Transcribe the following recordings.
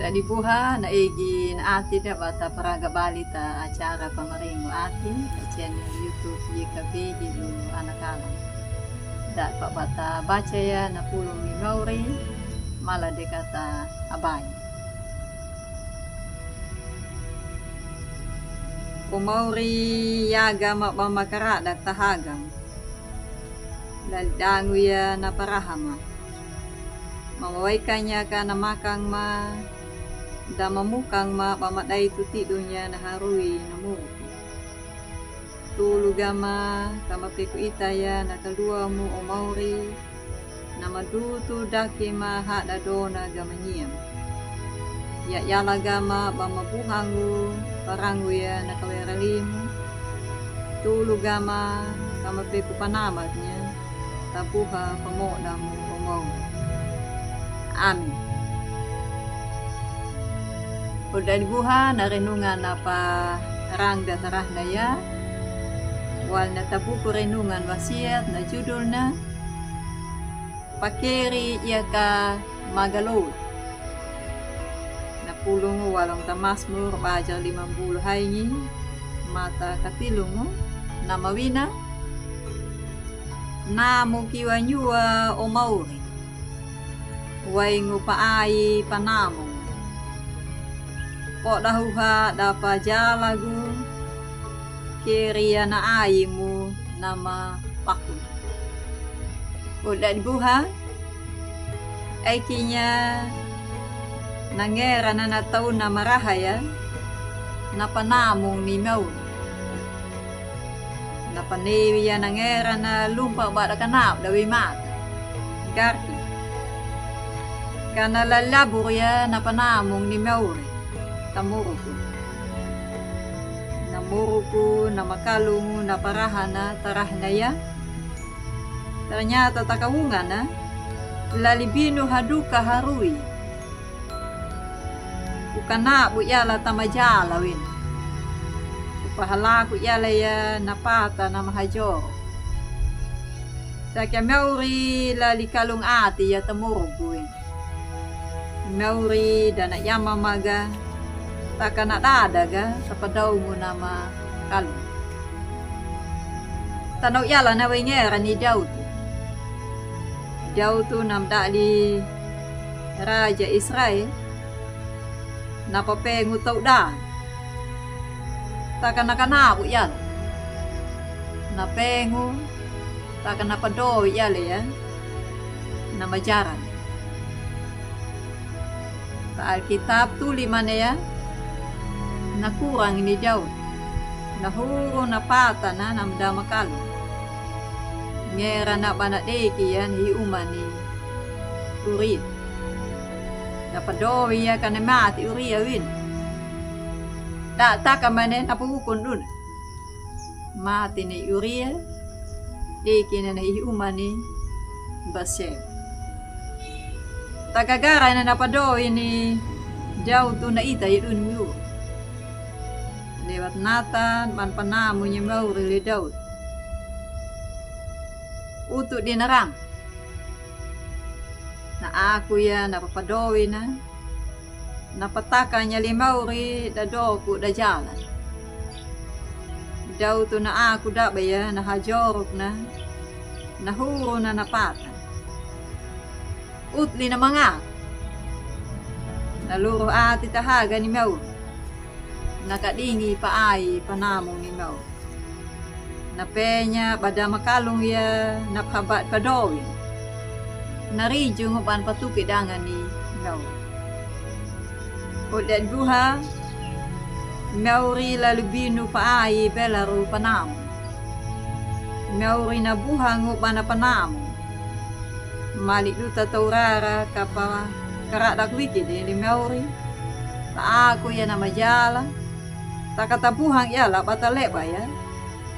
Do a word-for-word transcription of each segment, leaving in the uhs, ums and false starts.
Dadi buha na egi na ati da bata paraga bali ta acara pamarengo ati ta channel YouTube Y K B Hilo Anakalan. Da pa bata baca ya na pulung ni mauri, mala de kata abai. O mauri, yaga ma ba ma karadak ta haga. Lali dangu ya na paraha ma. Mamawaika nya ka na makang ma, da mamukang ma ba ma dai tu tidu nya na harui na muruku. Tulu ga ma ka mapeku ita ya na kalua mu o mauri, na madutu daki ma hada dona ga manyiam. Ya yala ga ma ba mabuhangu parangu ya na kaweralimu. Tulu ga ma ka mapeku panamat nya, ta buha pamodamu o mauri. Amin. O dadi buha na renungan na parangda ta rahna ya. Wal na ta buku renungan wasiat na judul na Pakeri iya ka magalou. Na pulung wal ong ta Masmur baja limambulu haingi, mata katilungu, na mawina: Namu kiwa nyua o mauri. Waingu pa ai pa namu. Podahuha da pa jalagu, keri ya na aimu na mapaku. O dadi buha, ai kinya na ngera na na tau na maraha ya, na panamung ni mauri. Na panewi ya na ngera na lumpa ba da kanap da wi mata. Garki. Ka na lalabur ya na panamung ni mauri. Ta muruku. Na muruku, na makalungu, na paraha na ta rahna ya. Ternyata ta kawungan na. Lali binu haduka harui. Ku kanabu yala ta majala win. Ku pahalaku yala ya na pata na mahajoro. Saka mauri lali kalung ati ya ta muruku win. Mauri da na yama maga, ta kana dada ga, ta padaungu na makalung. Ta nau yala na wengera ni Dautu. Dautu na mdadi raja Israel, na papengu tau da. Ta kana kanabu yala. Na pengu, ta kana padoi yala ya. Na majaran. Ta Alkitab tuli mane ya. Na kurang ni Daud. Na huru na pata na na mda makalung. Ngera na bana deki ya ni umani Uria. Na padoi ya kana mati Uria win. Da taka mane na pukun dun. Mati ni Uria, deki na na ihi umani Batseba. Ta gagara na na padoi ni Daud tu na ita ya dun miu. Lewat Natan, ban panamu ni mauri le Daud. Utu di na ram. Na aku ya na papadoi na. Na pataka nya le mauri da doku da jala. Daud tu na aku daba ya na hajoruk na. Na huru na na pata. Utli na manga. Na luru ati ta haga ni mauri. Na kadingi pa ai panamu ni mauri. Na penya bada makalung ya na pahabat padoi. Na rijung ban patuki dangani mauri. Odet buha mauri lalu binu pa ai belaru panamu. Mauri na buhangu bana panamu. Mali duta taurara kapa karadak wiki de ni mauri. Ta aku ya na majala. Ta kata buhang ya la bata leba ya.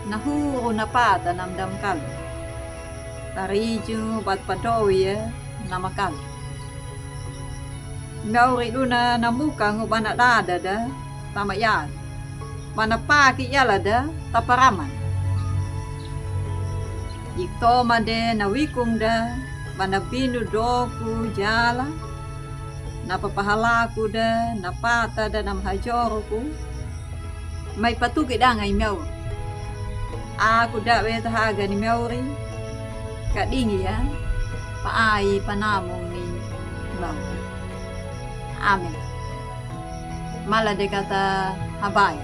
Na huru na pata na mdam kalu. Ta riju bat padowi ya na makalu. Mauri duna na mukangu bana dada da ta mayal. Bana paki ya la da ta paraman. Ito made na wikung da bana binu doku jala. na papahala'aku da, na pata da, na mahajoroku, mai patuki danga i mauri. Aku da we tahaga ni mauri, ka dingi ya, pa ai panamu ni mauri. Amen. Mala de kata habai.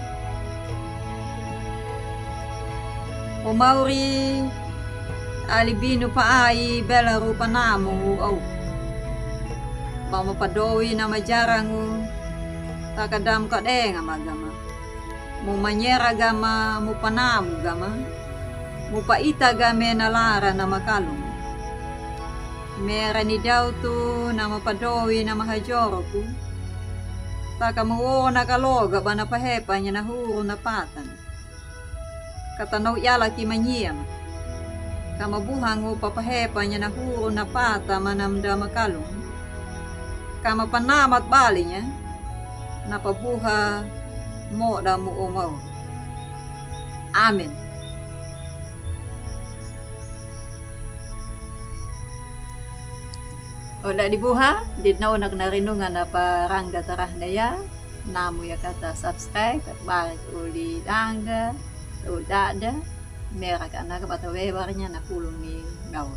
O mauri, alibinu pa ai belaru panamu au. Ba mo padowi na majarangu, taka dam ka denga ma gama. Mo manyera gama, mo panamu gama. Mo paita game na lara na makalung. Mera ni dautu na mapadowi na mahajoroku. Taka mo wona kaloga ba na pahepa nya na huru na pata. Ka tano yala ki manyia ma. Ka mabuha ngu pa pahepa nya na huru na pata manam da makalung. Ka mapanamat bali nya. Na pabuha mo da mo omau. Amen. Oda dibuha, di na onak na rinungan na parangga tarahna ya, namu ya kata subscribe, bat uli danga, uli dada, mera ka na ka bata wewarnya na pulung ni gawa.